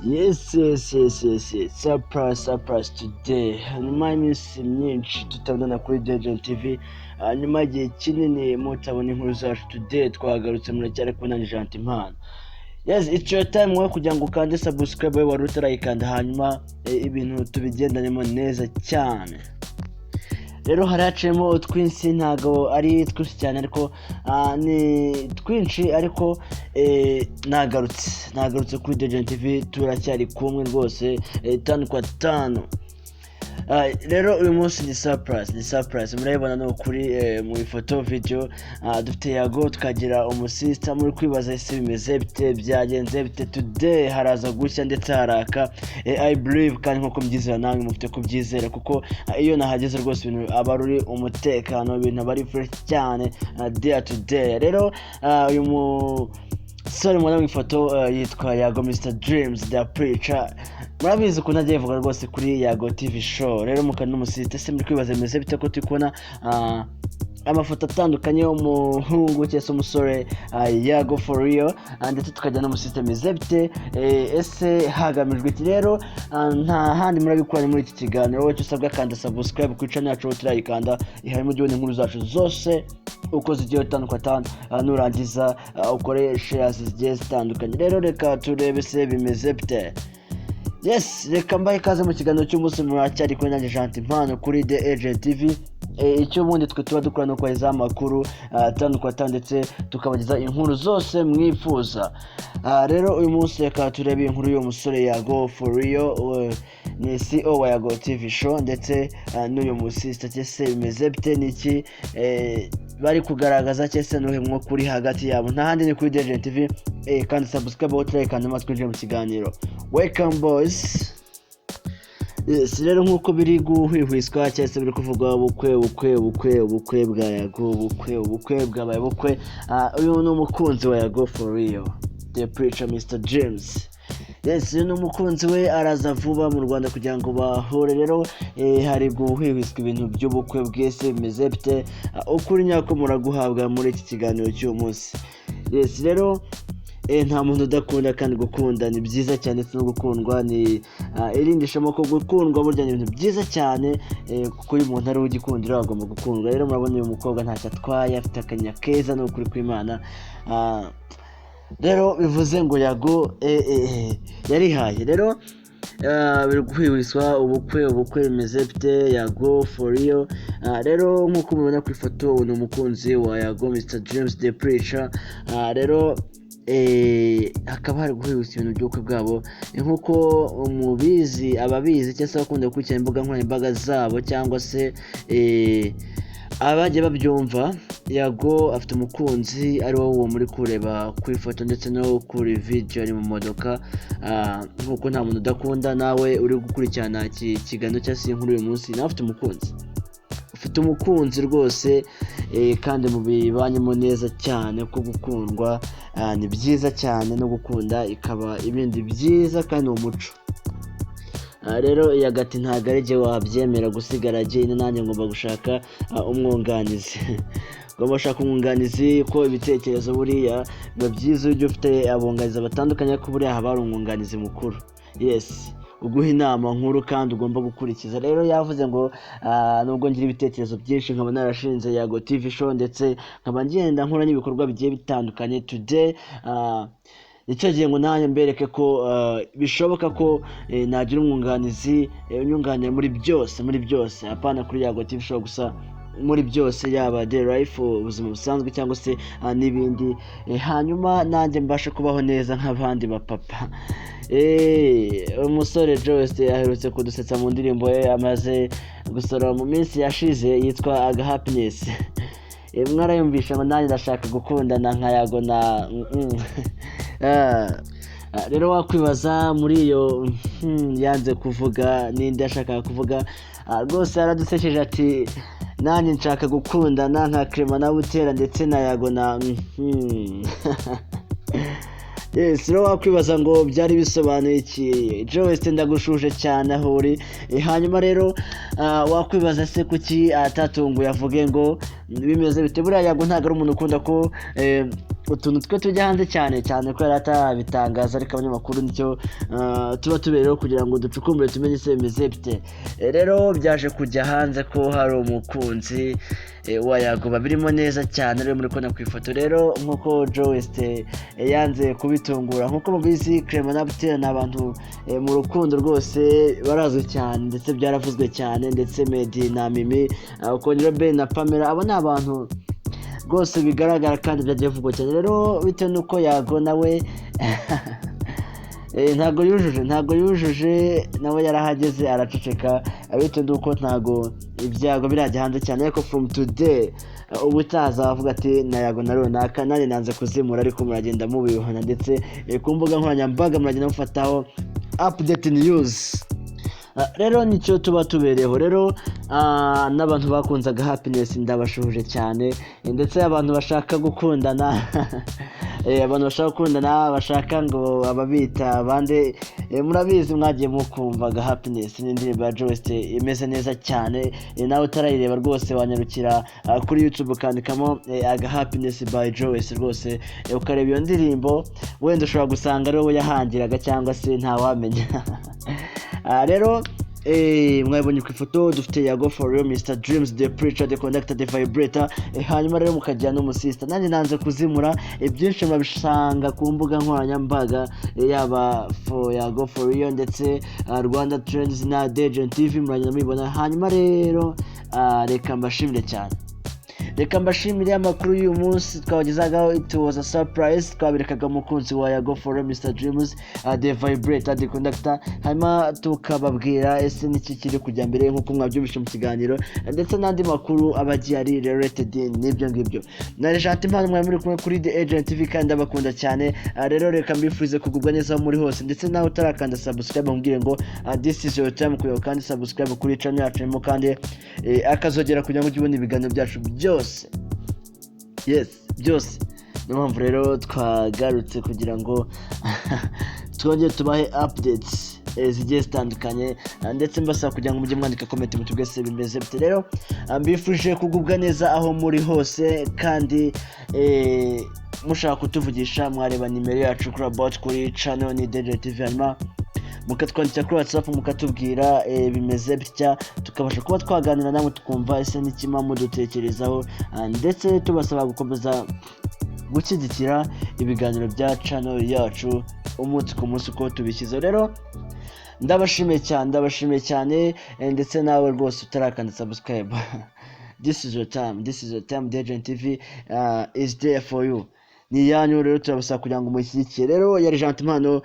Yes, surprise, surprise today. Nyuma y'iminsi myinshi tutabonana kuri Legend TV, nyuma y'igihe kinini mutabona inkuru zacu, today twagarutse. Muracyari kumwe na Gentil Impano. Yes, it's your time wowe kugira ngo ukande subscribe, wowe wari utarayikanda, hanyuma ibintu tubigendanemo neza cyane. Rero hari haciyemo utwinshi, ntabwo ari twinshi cyane, ariko ni twinshi, ariko nagarutse kuri Legend TV, turacyari kumwe rwose, tanu kwa tanu. Rero uyu munsi ni surprise, ni surprise. Murabibona ni ukuri, mu ifoto, video, dufite Yago, tukagira umusista. Muri kwibaza ese bimeze bite, byagenze bite? Today haraza gushya ndetse haraka. I believe, kandi nkuko mbyizera namwe mufite kubyizera, kuko iyo nahageze rwose ibintu aba ari umutekano, ibintu aba ari fresh cyane, day to day. Rero uyu musore mubona mu ifoto yitwa Yago Mr Dreams the Preacher. Murabizi ukuntu agiye vuga rwose kuri Yago TV Show. Rero mukana n'umusiste, se muri kwibaza bimeze bite, ko turi kubona amafoto atandukanye y'umuhungu cyangwa se umusore, Yago for real, ndetse tukajya n'umusiste, bimeze bite? Ese hagamijwe iki? Rero nta handi murabikora, ni muri iki kiganiro. Wowe icyo usabwa, kanda subscribe kuri channel yacu turayikanda, harimo ujye ubona inkuru zacu zose uko zigiye zitandukanye. Nurangiza ukore shares zigiye zitandukanye. Rero reka turebe se bimeze bite. Yes, reka mbahe ikaze mu kiganiro cy'umunsi. Muracyari kumwe nanjye Gentil Impano kuri The Agent TV. Icyo ubundi twe tuba dukora ni ukubagezaho amakuru atandukanye atandukanye, ndetse tukabageza inkuru zose mwifuza. Rero uyu munsi reka turebe inkuru y'uwo musore Yago for real, ni CEO wa Yago TV Show, ndetse n'uyu musista. Se bimeze bite? Niki bari kugaragaza, cyangwa se n'uhe mwuka uri hagati yabo? Nta handi, ni kuri The Agent TV. Kandi subscribe aho turayikanda, maze twinjire mu kiganiro. Welcome, boys. Yes, rero nk'uko biri guhwihwiswa cyangwa se biri kuvugwa, ubukwe, ubukwe, ubukwe, ubukwe bwa Yago, ubukwe, ubukwe bwabaye ubukwe. Uyu ni umukunzi wa Yago for real, the preacher Mr James. Yes, uyu ni umukunzi we, araza vuba mu Rwanda kugira ngo bahure. Rero hari guhwihwiswa ibintu by'ubukwe bwese, bimeze bite? Ukuri nyako muraguhabwa muri iki kiganiro cy'uyu munsi. Yes, rero nta muntu udakunda, kandi gukunda ni byiza cyane, ndetse no gukundwa ni irindi shema, ko gukundwa burya ni ibintu byiza cyane, kuko uyu muntu ari we ugikundira agomba gukundwa. Rero murabona uyu mukobwa ntacyo atwaye, afite akanya keza, ni ukuri kw'Imana. Rero bivuze ngo Yago yarihaye. Rero biri guhwihwiswa ubukwe, ubukwe bimeze bite, Yago for real. Rero nk'uko mubibona ku ifoto, uyu ni umukunzi wa Yago Mr James the Preacher. Rero hakaba hari guhwihwiswa ibintu by'ubukwe bwabo. Nk'uko mubizi, ababizi cyangwa se abakunda gukurikirana imbuga nkoranyambaga zabo, cyangwa se abagiye babyumva, Yago afite umukunzi ari wowe uwo muri kureba ku ifoto ndetse no kuri video ari mu modoka. Nk'uko nta muntu udakunda, nawe uri gukurikirana iki kiganiro cyangwa se inkuru uyu munsi, nawe ufite umukunzi, ufite umukunzi rwose, kandi mubibanyemo neza cyane, ko gukundwa ni byiza cyane, no gukunda ikaba ibindi byiza, kandi ni umuco. Rero yagati ntabwo ari jye wabyemera gusigara jyenyine, nanjye ngomba gushaka umwunganizi, ngomba gushaka umwunganizi, ko ibitekerezo buriya biba byiza iyo ufite abunganizi batandukanye, ariko buriya haba hari umwunganizi mukuru, yes, uguha inama nkuru kandi ugomba gukurikiza. Rero yavuze ngo nubwo ngira ibitekerezo byinshi, nkaba narashinze Yago TV Show, ndetse nkaba ngenda nkora n'ibikorwa bigiye bitandukanye, today nicyo gihe ngo nanjye mbereke ko bishoboka ko nagira umwunganizi unyunganira muri byose, muri byose, apana kuri Yago TV Show gusa, muri byose, yaba day life, ubuzima busanzwe, cyangwa se n'ibindi, hanyuma nanjye mbashe kubaho neza nk'abandi bapapa. Umusore Joyce aherutse kudusetsa mu ndirimbo ye amaze gusoroma mu minsi yashize yitwa Aga Happiness. Mwarayumvisha ngo nanjye ndashaka gukundana nka Yago na Rero wakwibaza muri iyo yanze kuvuga n'indi yashakaga kuvuga. Rwose yaradusekeje ati nanjye nshaka gukundana nka Clement na Butera ndetse na Yago na Yes, rero wakwibaza ngo byari bisobanuye iki? Joyce, ndagushuje cyane aho uri. Hanyuma rero wakwibaza se kuki atatunguye avuge ngo bimeze bite? Buriya Yago ntabwo ari umuntu ukunda ko utuntu twe tujya hanze cyane cyane ko yari atarabitangaza, ariko abanyamakuru nicyo tuba tubereyeho kugira ngo ducukumbure, tumenye ese bimeze bite. Rero byaje kujya hanze ko hari umukunzi wa Yago babirimo neza cyane, rero muri kubona ku ifoto. Rero nk'uko Joe West yanze kubitungura, nk'uko mubizi, Clement na Butera ni abantu mu rukundo rwose barazwi cyane, ndetse byaravuzwe cyane, ndetse Meddy na Mimi, ukongera Ben na Pamela, abo ni abantu rwose bigaragara kandi byagiye bivugwa cyane. Rero bitewe n'uko Yago nawe ntago yujuje, nawe yarahageze araceceka, bitewe n'uko ntago ibyago birajya hanze cyane. Ariko from today, ubutaha avuga ati na Yago na runaka, nanjye nanze kuzimura, ariko muragenda mubibona, ndetse ku mbuga nkoranyambaga muragenda mufataho update news. Rero nicyo tuba tubereyeho. Rero n'abantu bakunzaga Happiness ndabashuhuje cyane, ndetse abantu bashaka gukundana, abantu bashaka gukundana, bashaka ngo ababita abandi, murabizi mwagiye mukumvaga Happiness n'indirimbo ya Joyce imeze neza cyane. Nawe utarayireba rwose wanyarukira kuri YouTube ukandikamo aga Happiness by Joyce rwose, ukareba iyo ndirimbo, wenda ushobora gusanga ari wowe yahangiraga cyangwa se ntawamenya. Rero mwabonye ku ifoto dufite Yago for real, Mr Dreams, the preacher, the conductor, the vibrator, hanyuma rero mukagira n'umusista. Nanjye nanze kuzimura, byinshi murabisanga ku mbuga nkoranyambaga, yaba for Yago for real ndetse Rwanda Trends na Degen TV, muragenda mubibona. Hanyuma rero reka mbashimire cyane, reka mbashimire amakuru y'uyu munsi twabagezagaho. It was a surprise, twaberekaga umukunzi wa Yago for real, Mr Dreams, the vibrator, the conductor, hanyuma tukababwira ese niki kiri kujya mbere nk'uko mwabyumvise mu kiganiro, ndetse n'andi makuru aba agiye ari related n'ibyo ngibyo. Na Gentil Impano mwari muri kumwe kuri The Agent TV, kandi ndabakunda cyane. Rero reka mbifurize kugubwa neza aho muri hose, ndetse nawe utarakanda subscribe mubwire ngo this is your time kugira kandi subscribe kuri channel yacu, harimo kandi akazogera kugira ngo ujye ubona ibiganiro byacu byose, yes, byose. Niyo mpamvu rero twagarutse kugira ngo twongere tubahe updates zigiye zitandukanye, ndetse mbasaba kugira ngo mujye mwandika comment mutubwire se bimeze bite. Rero mbifurije kugubwa neza aho muri hose, kandi mushaka kutuvugisha mwareba nimero yacu kuri about kuri channel ni Danger TV, hanyuma mukatwandikira kuri WhatsApp mukatubwira bimeze bitya, tukabasha kuba twaganira namwe, tukumva ese n'ikima mudutekerezaho, ndetse tubasaba gukomeza gushyigikira ibiganiro bya channel yacu umunsi ku munsi uko tubishyizeho. Rero ndabashimiye cyane, ndabashimiye cyane, ndetse nawe rwose utarakanda subscribe, this is your time, this is your time. The Agent TV is there for you, ni iyanyu. Rero turabasaba kugira ngo mushyigikire. Rero yari Gentil Impano.